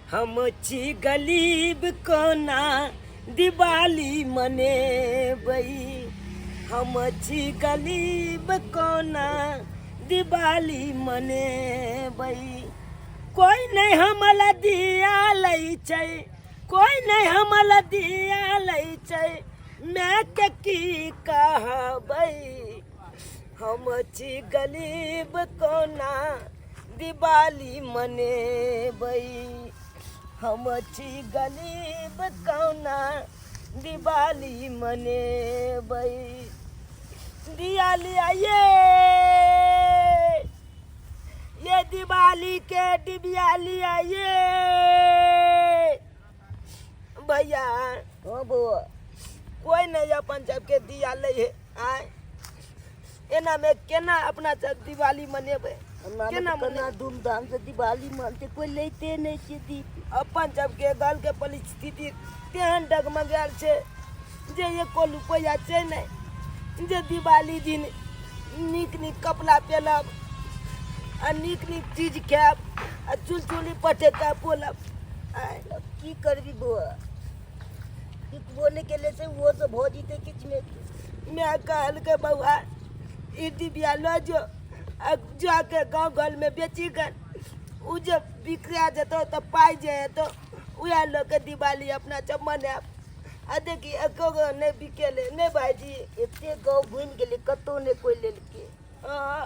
हम छी गरीब कोना दिवाली मनेबै, हम छी गरीब कोना दिवाली मनेबै। कोइ नहि हमला दिया लै छै, कोइ नहि हमला दिया लै छै, मायके की कहबै। हम छी गरीब कोना दिवाली मनेबै, हम छी गरीब कोना दिवाली मनेबै। दिया लिया ये दिवाली के डिबिया लिया ये भैया। हाँ बौआ। कोई नहीं अपन सबके दिया ले है आय, एना में केना अपना सब दिवाली मनेबै? केना केना केना धूमधाम से दिवाली मनते, कोई लेते नहीं छै दीप। अपन सबके घर के परिस्थिति तेहन डगमगायल छै जे एको रुपैआ छै नहि जे दिवाली दिन नीक नीक कपड़ा पेलब आ नीक नीक चीज खायब आ चुलचुली पटेका बोलब। आँय, अब की करबी बौआ, बिकबो नहि केले से ओहो से भऽ जेतै किछु ने किछु। माय कहलकै बौआ ई डिबिया लऽ जो आ जाके गाँव घरमे बेची गन, ओ जे बिका जेतौ तऽ पाइ जे हेतौ उएह लऽ कऽ दिवाली अपना सब मनायब। आ देखी एको गो नहि बिकेलै नहि भायजी। एते गाँव घुमि गेलै कतहु नहि कोइ लेलकै। हँ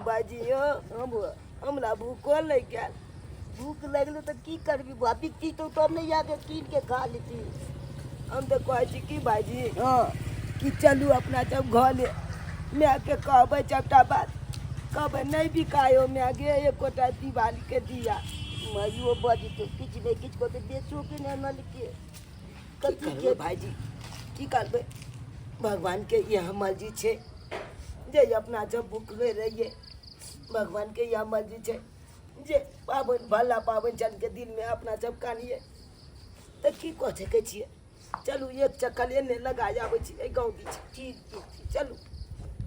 भायजी यौ। हँ बौआ। हमरा भूखो लागि गेल। भूख लगलो तऽ की करबी बौआ, बिकती तो तब ने जाके कीन के खा लेती। हम तऽ कहै छी की भायजी, हँ, कि चलू अपना सब घर, मायके कहबै सबटा बात, कहबै नहि बिकायो माय गे एकोटा दिवाली के दिया। माइयो बजतै किछु नहि किछु कहतै, बेचो के नहि अनलकै। की कथी करबै के भायजी, की करबै, भगवान के इएह मर्जी छै जे अपना सब भुखले रहियै। भगवान के इएह मर्जी छै जे पाबनि भला पाबनि चलके दिनमे अपना सब कानियै, तऽ की कऽ सकै छियै। चलू एक चक्कर एन्ने लगा आबै छी एहि गाँव दिस। ठीक छै। चलू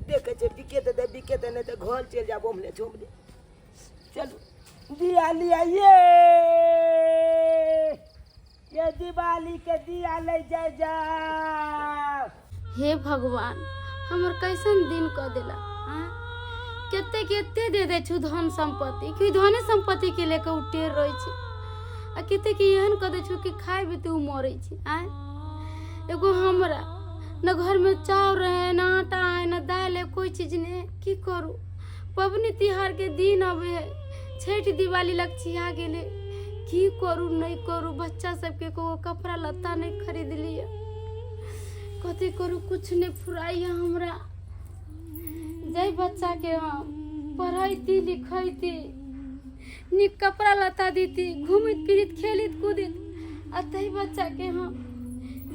देखै छियै बिकेतै तऽ बिकेतै, नहि तऽ घर चलि जायब ओम्हरे झोमरे। चलू दिया लिया ये दिवाली के दिया ले जाय जाओ। हे भगवान, हमर कैसन दिन कऽ देला। आँय, कते कते दे दै छु धन सम्पत्ति कि धने सम्पत्ति के लेके उ टेर रहै छै, आ कते के एहन कऽ दै छु कि खाइ भी तऽ उ मरै छै। आँय, एगो हमरा न घर में चाउर है, न आटा है, न दालि है, कोई चीज नहीं है। की करू, पबनी तिहार के दिन अबै है, छठि दिवाली लगचिया गेलै, की करू नहि करू। बच्चा सबके को कपड़ा लत्ता नहि खरीद लिअ, कथी करू, कुछ नहि फुराइए हमरा। जाहि बच्चाके हम पढ़ैती लिखैती, नीक कपड़ा लत्ता देती, घूमैत फिरैत खेलैत कूदैत, आ ताहि बच्चाके हम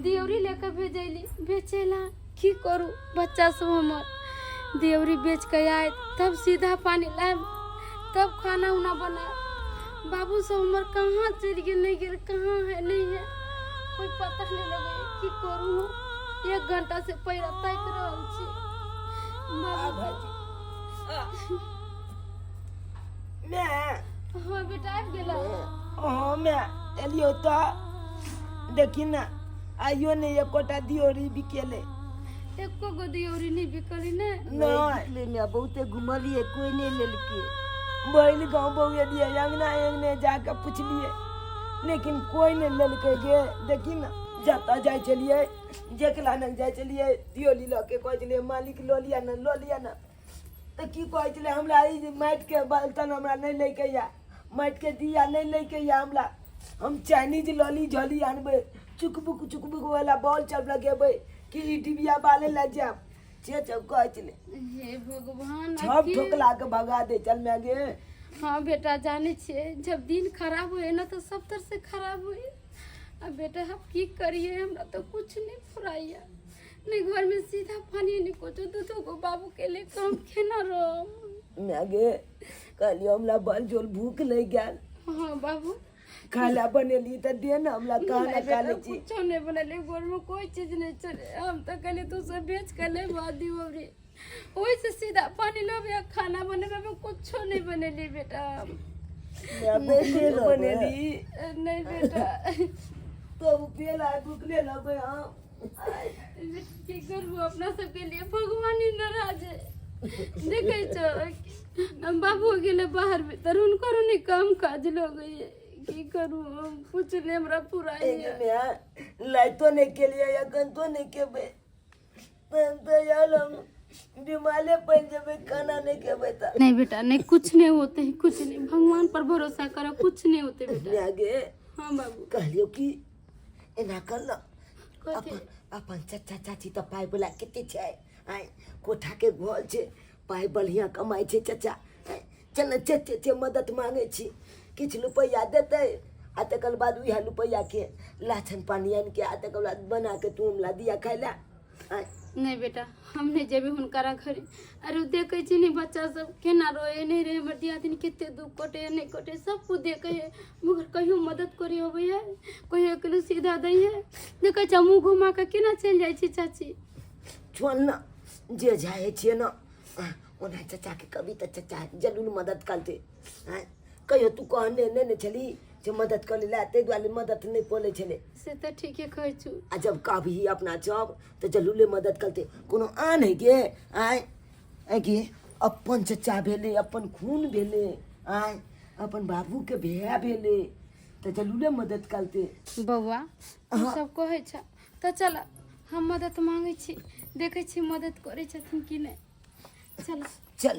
दियौरी लऽ कऽ भेजैली बेचै ला। की करू, बच्चा सब हमर दियौरी बेच कऽ आयत तब सीधा पानी लायब, तब खाना उना बनायब। बाबू सब हमर कहाँ चलि गेल, नहि गेल, कहाँ है नहीं है, कोई पता नहीं लगे। की करू हम, एक घंटा से पैरा ताकि रहल छी आ बाबू। भायजी आ। माय। हाँ बेटा, आबि गेला? हाँ माय, एलियो तऽ देखी ने आइयो नहि एकोटा दियोरी बिकेलै। एको गो दियौरी नहि बिकली ने? नहि बिकलै ने, बहुते घुमलियै, कोइ नहि लेलकै। बैल गाँव बौएलियै, अङ्गना अङ्गने जाके पुछलियै, लेकिन कोइ नहि लेलकै गे। देखी ने जतऽ जाइ छलियै, जेकरा लग जाइ छलियै दियोली लऽ के कहै छलियै मालिक लऽ लिअ ने, लऽ लिअ ने, तऽ की कहै छलै हमरा ई जे माटिके बर्तन हमरा नहि लैके यऽ, माटिके दिया नहि लैके यऽ हमरा, हम चाइनीज लॉली झोली आनबै, चुकबुक चुकबुक वाला बॉल सब लगेबै कि ई डिबिया बाले लए जायब, से सब कहै छलै। हे भगवान, छप ठोकला के भगा दे चल मैं गे। हाँ बेटा, जाने छियै जब दिन खराब होए ना तऽ सब तरह से खराब होए। आ बेटा हम की करिए, हमरा तो कुछ नहीं फुराइया, नहीं घर में सीधा पानी नहीं कुछ, दू दू गो बाबू के लेके हम केना रहब। मैं गे कहलियो हमरा बल जोल भूख लागि गेल। हाँ बाबू। खाना बनेली तऽ दे ने हमरा, खाना नहीं खा बेटा, लै छी। कुछो नहीं बनेली, घर में कोई चीज नहीं चले। हम तो कहली तू सब बेच के ले दियो, ओहि से सीधा पानी लेबे आ खाना बनेबे में, कुछो नहीं बनेली बेटा हम। भूखले बनेली। नहीं बेटा। तब पेला भूखले लबै हम। की करबू, अपना सबके लिए भगवान ही नाराज है। देखै छौ, हम बाबू गेले बाहर भीतर, हुनकर नहि काम काज लगै है। की करू हम, कुछ नहि हमरा पूरा। लाइतो नहि केलियै, एखन तो नहि खेबै, तहन तऽ आयल हम बीमारे पड़ि जेबै, खाना नहि खेबै तऽ। नहीं बेटा, नहीं, कुछ नहीं होते है, कुछ नहीं। भगवान पर भरोसा करो, कुछ नहीं होते बेटा। माय गे। हाँ बाबू। कहलियौ कि एना कर न। कथी? अपन अपन चचा चाची तऽ पाइ वला कते छै आँय, कोठाके घर छै, पाइ बढ़िआँ कमाइ छै चचा आँय। चल ने चचे छै, मदद मांगै छी, किछु रुपैआ देतै आ तकर बाद उएह रुपैआके लाछन पानी आनिके आ तकर बाद बना के तू हमरा दिया खाइ लए आँय। नहीं बेटा, हम नहीं जेबे हुनकरा घरे। अरे ओ देखै छी नहीं बच्चा सब केना रोए नहीं रहे, हमर दियादिनी कते दुख कटे नहीं कटे, सब कुछ देखै है, मगर कहियो मदद करे अबै है, कहियो एकलो सीधा दै है? देखै छै मुँह घुमा के केना चलि जाइ छै चाची। छोड़ न, जे जाइ छियै न ओना चचाके कभी तऽ चचा जरूर मदद करतै आँय। कहियो तू कहने नहि ने छली जे मदद करै लए, ताहि दुआरे मदद नहि पड़ै छलै। से तऽ ठीके कहै छु। आ जब कहबही अपना सब तऽ जरूरे मदद करतै। कोनो आन है गे आँय? आँय गे, अपन चचा भेलै, अपन खून भेलै आँय, अपन बाबूके भैया भेलै, तऽ जरूरे मदद करतै। बौआ, तू सब कहै छ तऽ चल, हम मदद मांगै छी, देखै छी मदद करै छथिन कि नहि। चल। चल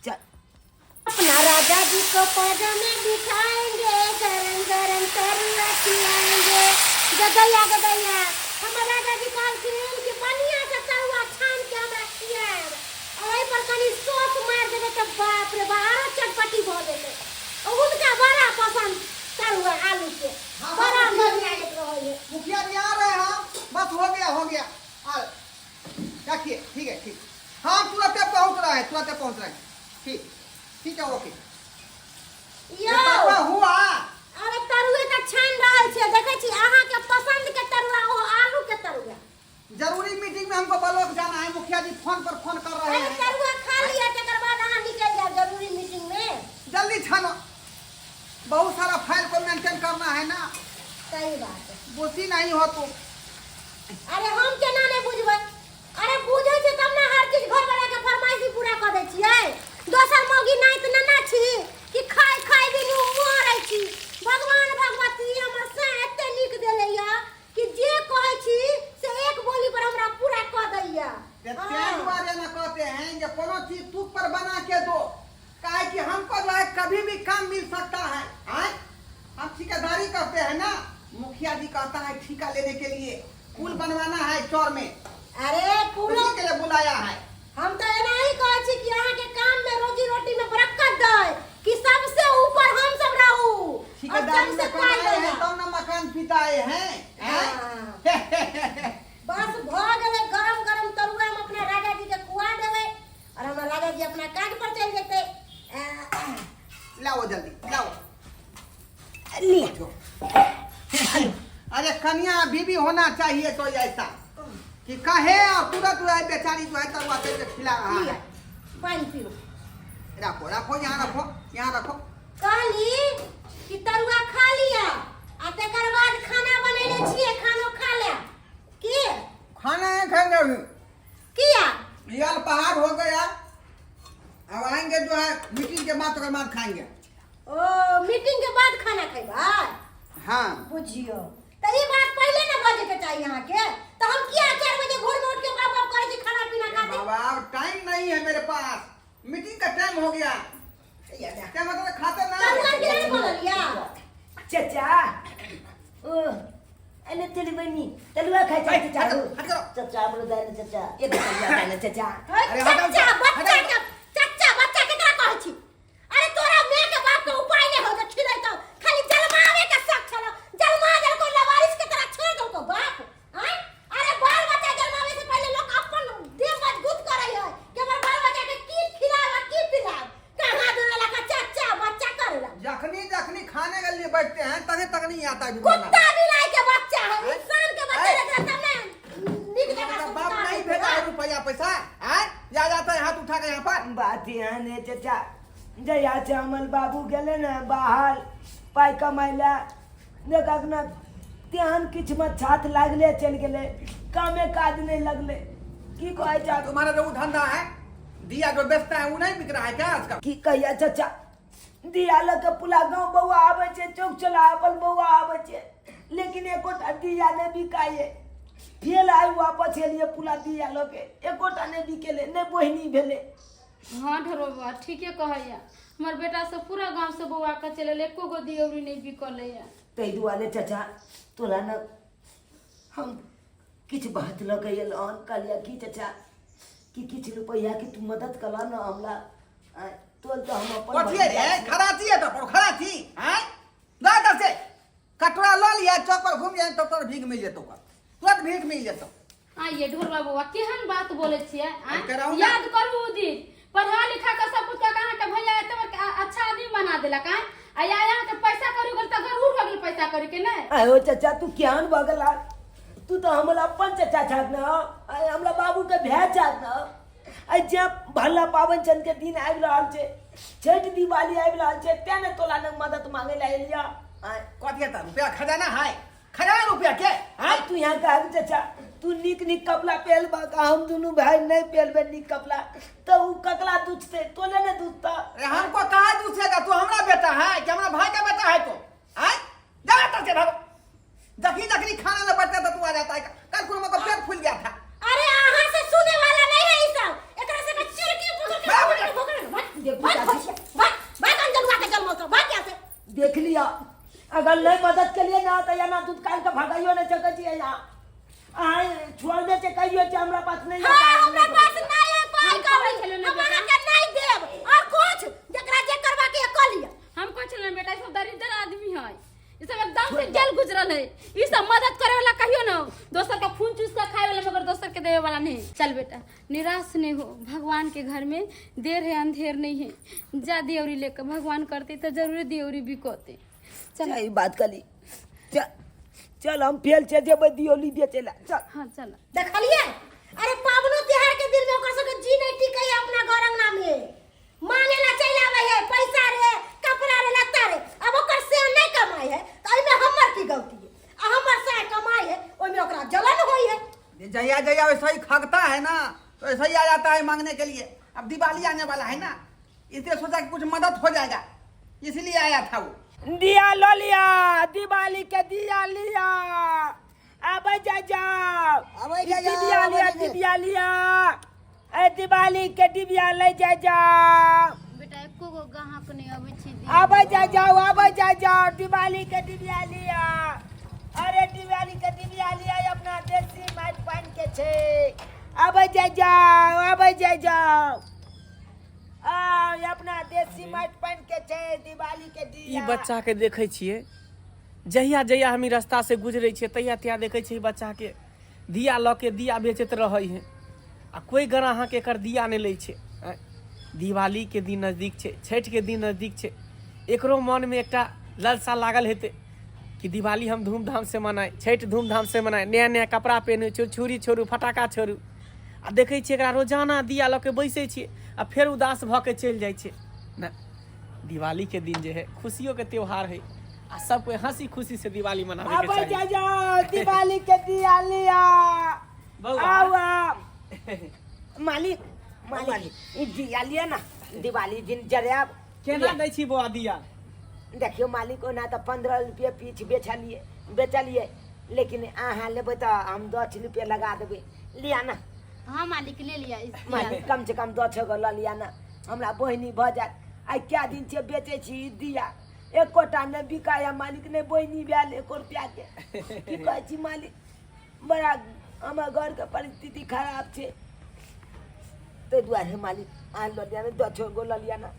चल। अपना राजा जी को पाजा में बिठाएंगे, गरम गरम तरुआ खिलाएंगे। गदैया गदैया, हमर राजा जी कहलखिन कि बढ़िया से तरुआ छान के हमरा खियाएब और एहि पर कनि सॉस मारि देबै तऽ बाप रे बा, आरो चटपटी भऽ जेतै। हुनका बड़ा पसंद तरुआ आलू के। हाँ, बड़ा हाँ, नीक लागैत रहैए। मुखिया जी आ रहे हैं, बस हो गया, हो गया, आ रखिए। ठीक है, ठीक, हाँ, तुरंत पहुंच रहे हैं, तुरंत पहुंच रहे हैं। ठीक, ठीक है, ओके। यौ। ये तरुआ हुआ? अरे तरुए तऽ छानि रहल छियै, देखै छी अहाँके पसंद के तरुआ, ओ आलू के तरुआ। जरूरी मीटिंग में हमको ब्लॉक जाना है, मुखिया जी फोन पर फोन कर रहे अरे हैं। तरुआ खा लिअ, तकर बाद अहाँ निकलि जायब जरूरी मीटिंग में। जल्दी छानो, बहुत सारा फाइल को मेंटेन करना है ना। सही बात है। बुझती नहीं हो तुम। अरे हम केना नहि बुझबै? अरे बुझै छै तब ने हर चीज घर वाला के फरमाइशी पूरा कऽ दै छियै। दोसर मौगी नाइत नन्ना छी कि खाय खाय बिनु मरै छी। भगवान भगवती हमर से एते नीक देलैया कि जे कहै छी से एक बोली पर हमरा पूरा कऽ दैया। ते तें दुआरे न कहते हैं जे कोनो चीज तुक पर बना के दो, काहे कि हमको जो है कभी भी काम मिल सकता है। आय हम ठेकेदारी करते हैं ना, मुखिया जी कहता है ठेका लेने के लिए, पुल बनवाना है चौर में। अरे पुल उसी के लिए बुलाया है। हम तो एना ही कहै छी कि अहाँ के काम में रोजी रोटी में बरकत दै, कि सबसे ऊपर हम सब रहू और ठेकेदारी सबसे में पाई कमाए हैं लेना। तब ना मकान पिताए हैं, हैं? हाँ। बस भऽ गेलै, गरम गरम तरुआ हम अपना राजा जी के खुआ देबै और हमर राजा जी अपना काज पर चलि जेतै। लाओ जल्दी लाओ। लिअ। अरे कन्या बीबी होना चाहिए तो ऐसा कि कहे और तुरंत जो है बेचारी जो है तरुआ तेल के खिला रहा लिअ है। पानि पीऊ। रखो रखो, यहाँ रखो, यहाँ रखो। कहली कि तरुआ खा लिअ आ तकर बाद खाना बनेने छियै, खानो खा ले की। खाना नहीं खाएंगे अभी। किया? ये अल्पाहार हो गया, अब आएंगे जो है मीटिंग के बाद, तकर बाद खाएंगे। ओ मीटिंग के बाद खाना खैबै? हाँ। बुझियो तऽ ई बात पहिले ने बजे के चाही अहाँके, तऽ हम किया 4 बजे भोर में उठ के बाप बाप करै छी खाना पीना खातिर। बाबा, अब टाइम नहीं है मेरे पास, मीटिंग का टाइम हो गया, क्या मतलब खाते ना। तरुआ के नहि बनल या? चचा, ओ एने तेरी बनी तलुआ खाइ छै। हट चचा करो, हो। हट करो। चचा हमरो दाइ ने चचा, एक तलुआ खाइ ने चचा। अरे हटाओ, चचा बच्चा हटाओ। के चचा बच्चा केकरा कहै छी? अरे तोरा माय के बाप के उपाय नहि हो जे खिलैतौ, खाली जलमावे के शौक छलो, जलमा देलको लवारिस के तरह छोड़ देलको बाप आँय। अरे बाल बच्चा जलमावे से पहिले लोक अपन देह मजबूत करै है कि हमर बाल बच्चा के की खिलाब आ की पिलाब। कहाँ देला का चचा बच्चा करेला। जखनी जखनी खाने के लिए बैठते हैं तभी तक नहीं आता है खाना। कुत्ता बिलाई के बच्चा है, इंसान के बच्चा ऐ। रहता तब ने नीक जकाँ तुम्हारा बाप संस्कार नहीं होइत भेजा है बा। रुपया पैसा आए या जाता है हाथ उठा के यहाँ पर। बात एहन है चचा, जहिया से हमर बाबू गेलै ने बाहर पाइ कमाइ लए, देखक ने तेहन किछुमे छात लागले चलि गेलै, कामे काज नहि लगलै। की कहै छह? तुम्हारा जो वो धंधा है दिया जो बेचता है वो नहीं बिक रहा है क्या आजकल? की कहिया चाचा, दिया लऽ कऽ पुला गाँव बौआ आबै छै, चौक चौराहा पर बौआ आबै छै, लेकिन एकोटा दिया नहि बिकाइए। फेर आइ वापस एलियै पुला दिया लऽ के, एकोटा नहि बिकेलै, नहि बोहिनी भेलै। हाँ ढोरबा बौआ ठीके कहैया, हमर बेटा सब पूरा गाँव से बौआ के चलि एलै, एको गो दियौरी नहि बिकलैया। ताहि दुआरे चाचा तोरा ने हम किछु बात लऽ के एलहुँ हन। कहलियै की चाचा कि किछु रुपैआके तू मदद कलह ने हमरा। आँय, तोल तऽ हम अपन कथी रे भतीजा छी। खराची है तो पर खराची हैं जा इधर से कटोरा ल लिया, चौक पर घूम जाए तो तोर भीख मिल जेतो, तुरंत भीख मिल जेतो। आइए ढोरबा बौआ केहन बात बोलै छियै आँय? कराउ ना। याद करू उ दिन पढ़ा लिखा के सब कुछ कऽ के अहाँके भैया एते बड़का अच्छा आदमी बना देलक आँय, आ या अहाँके पैसा करी गेल तऽ गरूर भऽ गेल पैसा करी के नहि। आय हो चाचा, तू केहन भऽ गेला? तू तऽ हमरा अपन चाचा छाक ने, आय हमरा बाबूके भाय छाक ने। आइ जे भला पाबनि चंद के दिन आबि रहल छै, छठि दिवाली आबि रहल छै, तें ने तोला लग मदद मांगे लए एलिया। आय कथी है रुपया खजाना है, खजाना रुपया के आय तू यहाँ कहब चाचा, तू नीक नीक कपड़ा पहनबक आ हम दुनू भाई नहीं पहनबे नीक कपड़ा तो उ ककरा दुचते? तोले ने दुचता। अरे हमको कहा दूसरेगा? तू हमरा बेटा है कि हमरा भाई का बेटा है तू? आय जा तो से भागो। जखनी जखनी खाना ले बैठता तो तू आ जाता है। कल कुल को पेट फूल गया था। अरे अहाँ से सुने वाला नहीं है ई सब, एकरा से के चिरकी पकड़ के भाग पकड़ के भोगल भाग भाग भाग भाग अंजलुआ के जन्म तो भाग यहाँ से। देख लिया, अगर नहीं मदद के लिए ना तो यहाँ दूध काट के भगाइयो नहीं सकै छियै यहाँ। आय छोड़ दे छै, कहियो छै हमरा पास नहीं है। हाँ, हमरा पास नहीं है पाई हम कहै कौड़ी, छलियै ने हम बेटा। अहाँके नहीं देब और कुछ जकरा जे करबा के कऽ लिअ। हम कहै छलियै बेटा, ई सब दरिद्र आदमी है, ई सब एकदम से जेल गुजरल है, ई सब मदद करे वाला कहियो ना, दोसर के खून चूस के खाए वाला मगर दोसर के देवे वाला नहीं। चल बेटा निराश नहीं हो, भगवान के घर में देर है अंधेर नहीं है, जा दियौरी लेकर, भगवान करते तो जरूर दियौरी बिकोते। चल ई बात कली, चल चल हम फेल छे जेबै दियौली बेचै ला, चल। हाँ चल। देखलिए, अरे पावनो त्योहार के दिन में ओकर सबके जी नहीं टिकै है अपना घर अंगना में, मांगे ला चलि आबै है पैसा रे कपड़ा रे लत्ता रे। अब ओकर से नहीं कमाई है तो एहिमे हमर की गलती है? आ हमर से कमाई है ओहिमे ओकरा जलन होई है। जहिया जहिया वैसा ही खगता है ना तो ऐसा ही आ जाता है मांगने के लिए। अब दिवाली आने वाला है ना, इसलिए सोचा कि कुछ मदद हो जाएगा, इसलिए आया था वो। दिया लो लिया, दिवाली के दिया लिया, आबै जा जाओ, आबै जा जाओ, डिबिया आबै लिया, जा जाओ। डिबिया लिया, ए दिवाली के डिबिया ले जा जाओ। बेटा एको गो ग्राहक नहीं अबै छै। आबै जा जाओ, आबै जा जाओ, दिवाली के डिबिया लिया। अरे दिवाली के डिबिया लिया, अपना देसी माटि पानि के छै। आबै जा जाओ, आबै जा जाओ, आ अपना देसी माटि पानि के छै दिवाली के ई दिया। बच्चा के देखै छियै, जहिया जहिया हम ई रास्ता से गुजरै छियै तहिया तहिया देखै छियै ई बच्चा के दिया लऽ के दिया बेचैत रहै है, आ कोई ग्राहक एकर दिया नहि लै छै। आँय, दिवाली के दिन नजदीक छै, छठि के दिन नजदीक छै, एकरो मन में एकटा ललसा लागल हेतै कि दिवाली हम धूमधाम से मनाइ, छठि धूमधाम से मनाइ, नया नया कपड़ा पेनू, छुरछुरी छोड़ू, फटाका छोड़ू। आ देखै छियै एकरा रोजाना दिया लऽ के बैसै छियै आ फेर उदास भऽ के चलि जाइ छै। ने दिवाली के दिन जे है खुशियों के त्योहार है आ सब कोई हंसी खुशी से दिवाली मनावे के आबै चाही। जा जाओ, दिवाली के दिया लिया। बौआ। आउ आउ मालिक, मालिक ई दिया लिया ना, दिवाली दिन जरायब। केना दै छी बौआ दिया? देखियौ मालिक, ओना तऽ 15 रुपये पीछ बेचलियै, लेकिन अहाँ लेबै तऽ हम 10 रुपये लगा देबै। लिया ना। हाँ मालिक ले लिया इस दिया। मालिक कम से कम 10 गो लऽ लिया ना, हमरा बहिनी भऽ जायत। आइ कए दिन छै बेचै छी ई दिया, एकोटा नहि बिकाय मालिक, नहि बहिनी भेल एको रुपया के। की कहै छी मालिक, बड़ा हमर घरके परिस्थिति खराब छै, ताहि दुआरे मालिक अहाँ लऽ लिअ ने, 10 गो लऽ लिअ ने।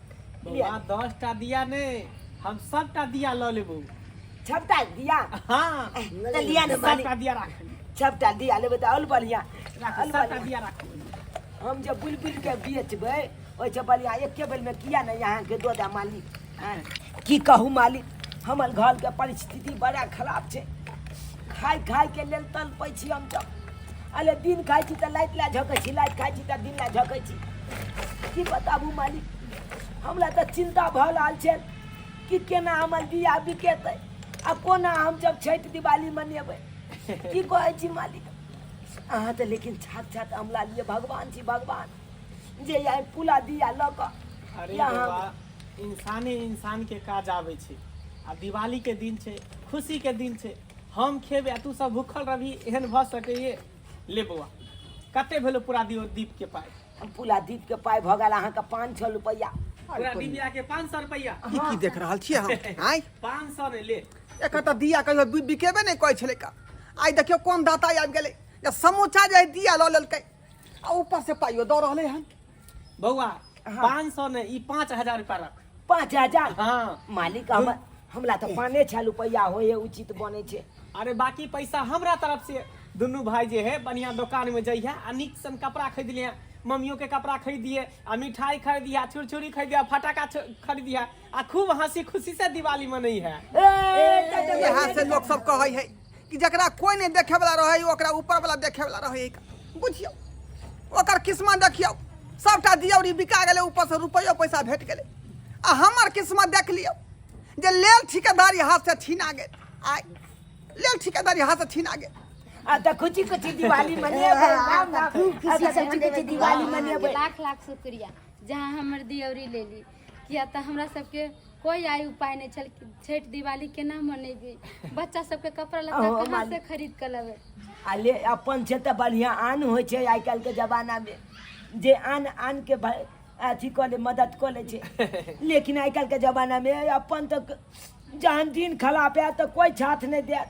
लिअ। बौआ 10 टा दिया नहि, हम सबटा दिया लऽ लेबौ। सबटा दिया? हाँ। तऽ लिअ ने मालिक। सबटा दिया राख। सबटा दिया लेबै तऽ आओर बढ़िआँ। राखू, आओर सबटा बढ़िआँ। दिया राखू। हम जे बुलि बुलि के बेचबै ओहिसँ बढ़िआँ एके बेरमे किया नहि अहाँके दऽ दए मालिक। आँय, की कहू मालिक, हमर घरके परिस्थिति बड़ा खराब छै, खाय खायके लेल तलपै छी हमसब। अरे दिन खाइ छी तऽ लाइट लए झकै छी, लाइट खाइ छी तऽ दिन लए झकै छी। की बताबू मालिक, हमरा तऽ चिन्ता भऽ रहल छै कि केना हमर बिया बिकेतै आ कोना हम जब छठि दिवाली मनेबै। की कहै छी मालिक अहाँ तऽ, लेकिन साक्षात हमरा लिए भगवान छी, भगवान जे आइ पुला दिया लऽ कऽ। अरे बाबा, इंसाने इंसान के काज आबै छै आ दिवाली के दिन छै, खुशी के दिन छै। हम खेबै आ तू सब भूखल रहबी, एहन भऽ सकैए? ले बौआ, कते भेलो पूरा दीप के पाइ? पूरा दीप के पाइ भऽ गेल अहाँके 500 रुपैआ। पूरा डिबिया के 500 रुपैआ। ई की देख रहल छियै हम आँय? 500 ने ले। एकर तऽ दिया कहियो बिकेबे नहि करै छलै का। आइ देखियौ कोन दाता आबि गेलै जे समूचा जे दिया लऽ लेलकै आ ऊपर से पाइयो दऽ रहलै हन। बौआ, 500 ने, ई 5000 रुपया रख। 5000? हाँ। मालिक, हम हमरा तऽ 5-6 रुपैआ होइए, उचित बनै छै। अरे बाकी पैसा हमरा तरफ से। दुनू भाई जे है बढ़िया दुकान में जइहे आ नीक सन कपड़ा खरीद लिहे, मम्मियों के कपड़ा खरीदिए आ मिठाई खरीदिए, छुरछुरी खरीदिए, फटाका खरीदिए आ खूब हंसी खुशी से दिवाली मनई है। इएह से लोक सब कहै है कि जकरा कोई नहीं देखे वाला रहे, ओकरा ऊपर वाला देखे वाला रहे। बुझियौ ओकर किस्मत देखियौ, सबटा दियौरी बिका गेलै, ऊपर से रुपैयो पैसा भेट गेलै। आ हमर किस्मत देख लियौ जे लेल ठिकेदारी हाथ से छीना गेल, आइ लेल ठिकेदारी हाथ से छीना गेल। आ तऽ खुशी खुशी दिवाली मनेबै, राम राम। खूब आ खुशी तऽ से खुशी खुशी मनेबै। दिवाली मनेबै। लाख लाख शुक्रिया जहाँ हमर दियौरी लेली, किया तऽ हमरा सबके कोई आय उपाय नहि छल कि छठि दिवाली केना मनेबै, बच्चा सबके कपड़ा लत्ता अहो, कहाँ से मालिक। खरीद के लेबै। आ ले, अपन छै तऽ बढ़िआँ आन होइ छै। आइ काल्हिके जमानामे जे आन आनके अथी कऽ ले, मदद कऽ लै छै, लेकिन आइ काल्हिके जमानामे अपन तऽ जहन दिन खराब आयत तऽ कोइ साथ नहि देत।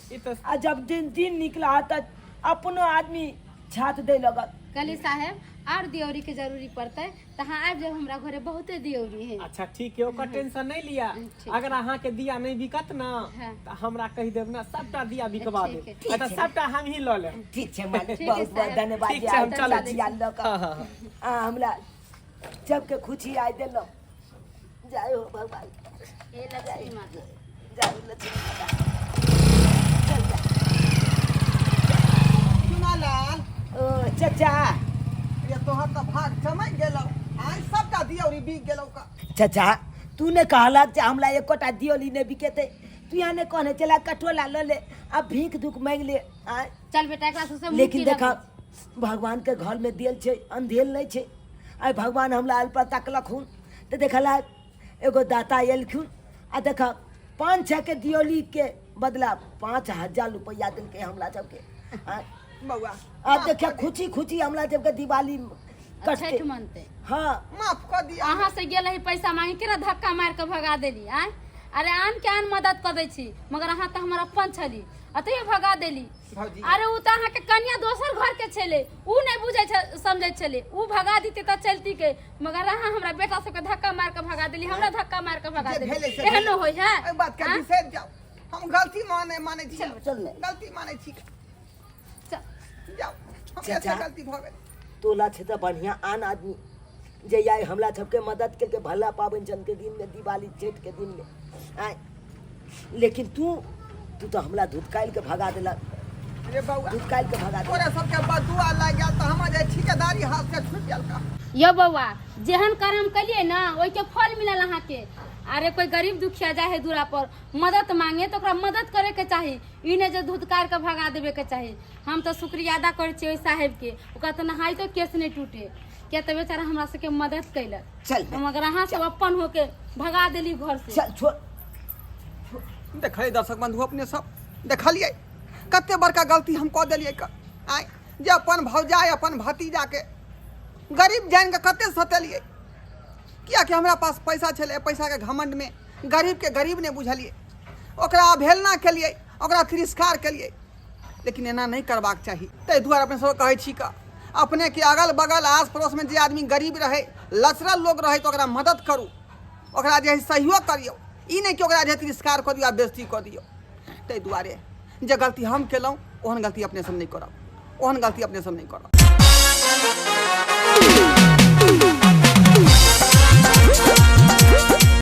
ई तऽ आ जब दिन दिन निकला तऽ अपनो आदमी छात दै लगत। कहली साहेब, आर दियौरी के जरूरी पड़तै तऽ अहाँ आबि जाउ हमरा घरे, बहुते दियौरी है। अच्छा ठीक है, ओकर टेंशन नहीं लिया। ठीक। अगर अहाँ के दिया नहीं बिकत ना तऽ हमरा कहि देब ना, सबटा दिया बिकवा ठीक देब। है। आ तऽ सबटा हम ही लऽ लेब। ठीक छै मालिक। ठीक है बहुत बहुत साहेब। धन्यवाद ठीक जे छै, हम आइ चलै छी। दिया लऽ कऽ हाँ, हाँ, हाँ। आ हमरा सबके खुशी आइ देलहुँ। जय हो भगवान। हे लक्ष्मी माता। जय हो लक्ष्मी माता। चल जा। चुनालाल। ओ चचा। ये तोहर तऽ भाग चमकि गेलौ, आइ सबटा दियौरी बिक गेलौ का। चचा, तू ने कहलक जे हमरा एकोटा दियोली नहि बिकेतै, तू यहाँ ने कहने चला कटोला लऽ ले आ भीख दुख मांगि ले आँय। चल बेटा, एकरा सबसे मुँह लेकिन की देखा लगै? भगवान के घर में दियल छै, अंधेल नहीं छै। आइ भगवान हमरा आयल पर तकलखुन तऽ देखला एगो दाता एलखुन आ देख 5-6 के दियोली के बदला 5000 रुपैआ देलकै हमरा सबके आँय। बौआ, आब देखिए खुशी खुशी हमरा सबके दिवाली कटतै, छठि मनतै। हाँ। माफ कऽ दिअ। अहाँ से गेल रही पैसा मांगे, केना धक्का मारि कऽ भगा देली आँय? अरे आन के आन मदद कऽ दै छी, मगर अहाँ तऽ हमर अपन छली आ तैयो भगा देली। भौजी। अरे उ तऽ अहाँके कनिया दोसर घर के छलै, उ नहि बुझै समझै छलै, उ भगा दिते तऽ चलती के, मगर अहाँ हमरा बेटा सबके धक्का मारि कऽ भगा देली, हमरा धक्का मारि कऽ भगा जे देली। भेलै से एहनो भेलै। होइ है? एहि बात के आँय? बिसरि जाउ, हम गलती माने मानै छी। चल ने। गलती मानै छी। चल। जाउ, हमरे से चाचा। गलती भऽ गेल। तोला छै तऽ बढ़िआँ आन आदमी जे आइ हमरा सबके मदद केलकै भला पाबनि के दिन में, दिवाली छठि के दिन में आँय। लेकिन तू तू तऽ हमरा धुतकालि के भगा देलक। रे बौआ, धुतकालि के भगा देलक। तोरा सबके बदुआ लागि गेल तऽ हमर जे ठिकेदारी हाथ से छूटि गेल का। यौ बौआ, जेहन कर्म केलियै ने ओहिके फल मिलल अहाँके। अरे कोई गरीब दुखिया जाए है दूरा पर मदद मांगे तऽ ओकरा मदद करे के चाही, ई नहि जे धुतकार के भगा देबे के चाही। हम तऽ शुक्रिया अदा करै छियै ओहि साहेब के, ओकरा तऽ नहाइतो केस नहि टूटे, किया तऽ बेचारा हमरा सबके मदद कैलक। चल। मगर अहाँ सब अपन होके भगा देली घर से। चल छोड़। देखलियै दर्शक बंधु, अपने सब देखलियै कते बड़का गलती हम कऽ देलियै क आँय, जे अपन भौजाइ अपन भतीजाके गरीब जानि कऽ कते सतेलियै, कियाकि हमरा पास पैसा छलै, पैसाके घमण्डमे गरीबके गरीब नहि बुझलियै, ओकरा अवहेलना केलियै, ओकरा तिरस्कार केलियै। लेकिन एना नहि करबाक चाही। ताहि दुआरे अपने सबके कहै छी कऽ अपनेके अगल बगल आस पड़ोसमे जे आदमी गरीब रहै, लचरल लोक रहै, तऽ ओकरा मदद करू, ओकरा जे है सहयोग करियौ, ई नहि कि ओकरा जे तिरस्कार कऽ दियौ आ बेइज्जती कऽ दियौ। ताहि दुआरे जे गलती हम केलहुँ ओहन गलती अपने सब नहि करब, ओहन गलती अपने सब नहि करब।